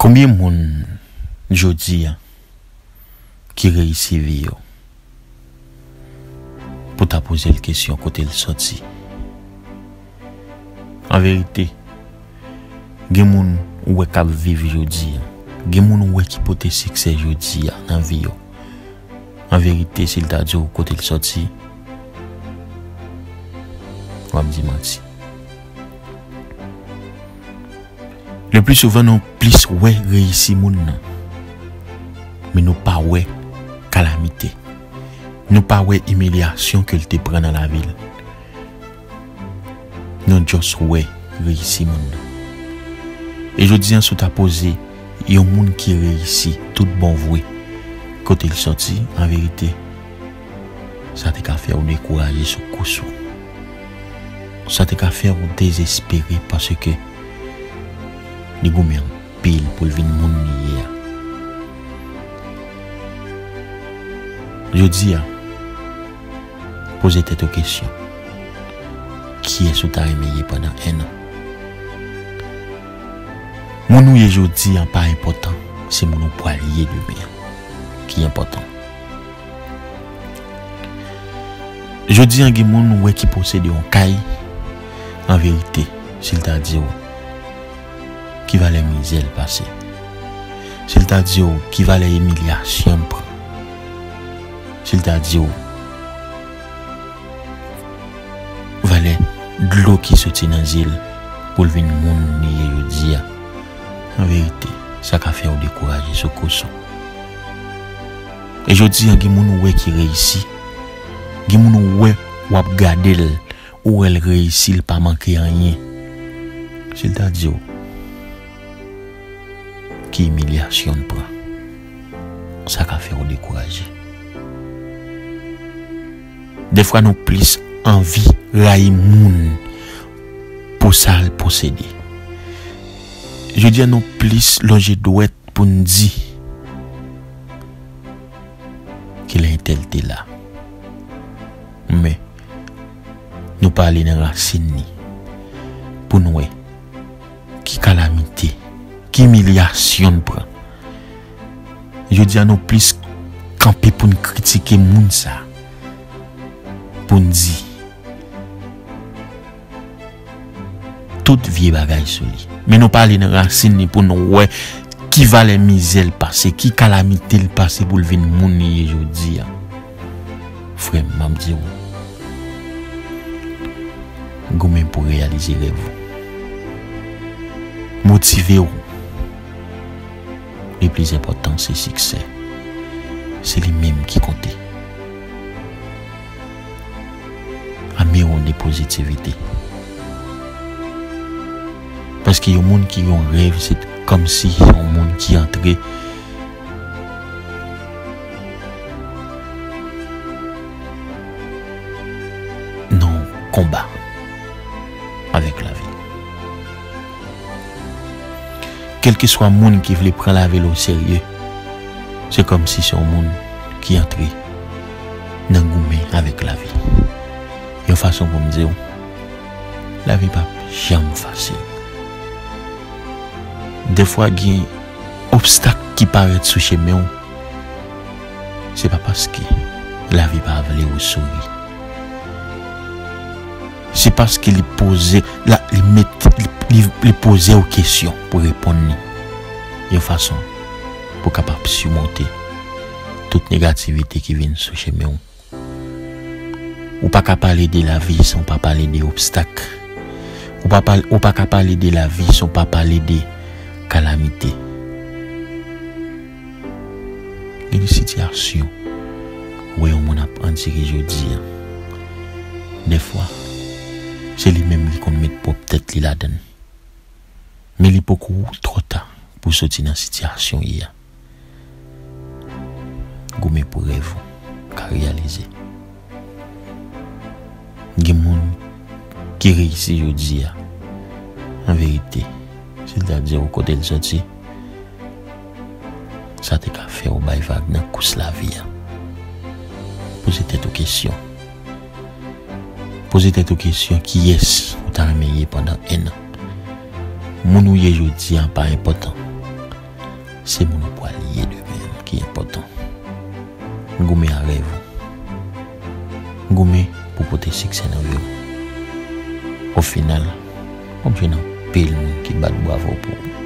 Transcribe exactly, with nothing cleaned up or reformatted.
Konbyen moun jodi a ki reyisi vi yo? Pou ta poze l kesyon kote l sòti. An verite, gen moun ou wè k ap viv jodi a. Gen moun ou wè ki pote siksè jodi a nan vi yo. An verite, si l ta di w kote l sòti, w ap di manti. Le pli souvan, nou plis wè reyisi moun nan, men nou pa wè kalamite. Nou pa wè imilyasyon ke l te pran nan lavi l. Nou just wè reyisi moun nan. E jodi a, si w ta poze yon moun ki reyisi tout bon vre kote l sòti, an verite, sa te ka fè w dekouraje sou kous ou. Sa te ka fè w dezespere paske li goumen anpil pou l vin moun li ye a. Jodi a, poze tèt ou kesyon. Kiyès ou ta renmen ye pandan en an? Moun ou ye jodi a pa enpòtan, se moun ou pral ye demen an ki enpòtan. Jodi a, gen moun ou wè ki posede yon kay, an verite, si l ta di w ki valè mizè l pase, si l ta di w ki valè imilyasyon l pran, si l ta di w valè dlo ki soti nan zye l pou l vin moun li ye jodi a, an verite, sa ka fè w dekouraje sou kous ou. E jodi a, gen moun ou wè ki reyisi, gen moun ou wè w ap gade l, ou wè l reyisi, l pa manke anyen. Si l ta di w ki imilyasyon l pran, sa ka fè w dekouraje. Defwa, nou plis anvi rayi moun pou sa l posede. Jodi a, nou plis lonje dwèt pou n di, kilè entèl te la. Men, nou pa ale nan rasin li pou n wè ki kalamite, ki imilyasyon l pran. Jodi a, nou plis kanpe pou n kritike moun sa, pou n di tout vye bagay sou li. Men nou pa ale nan rasin li pou n wè ki valè mizè l pase, ki kalamite l pase pou l vin moun li ye jodi a. Frè m, m ap di w, goumen pou reyalize rèv ou. Motive w. Le pli enpòtan, se siksè. Se li menm ki konte. Ame w de pozitivite. Paske yon moun ki gen yon rèv, se kòmsi se yon moun ki antre nan yon konba avèk lavi. Kèlkeswa moun ki vle pran lavi l oserye, se kòmsi se yon moun ki antre nan goumen avèk lavi. Yon fason pou m di w, lavi p ap janm fasil. Defwa, gen obstak ki parèt sou chemen w, se pa paske lavi pa vle w souri. Se paske li poze, la, li met, li, li, li poze w kesyon pou reponn li. Yon fason pou w kapab simonte tout negativite ki vin sou chemen w. Ou pa ka pale de lavi san w pa pale de obstak. Ou pa pale, ou pa ka pale de lavi san w pa pale de kalamite. Gen de sitiyasyon ou wè yon moun ap andire jodi a. Defwa, se li menm ki konn met pwòp tèt li ladan l. Men li poko twò ta pou w soti nan sitiyasyon w ye a. Goumen pou rèv ou ka reyalize. Gen moun ki reyisi jodi a. An verite, si l ta di w kote l soti, sa te ka fè w bay vag nan kous lavi a. Poze tèt ou kesyon. Poze tèt ou kesyon, kiyès ou ta renmen ye pandan en an? Moun ou ye jodi a pa enpòtan. Se moun ou pral ye demen ki enpòtan. Goumen a rèv ou. Goumen pou pote siksè nan vi w. O final, w ap jwenn anpil moun ki bat bravo pou ou.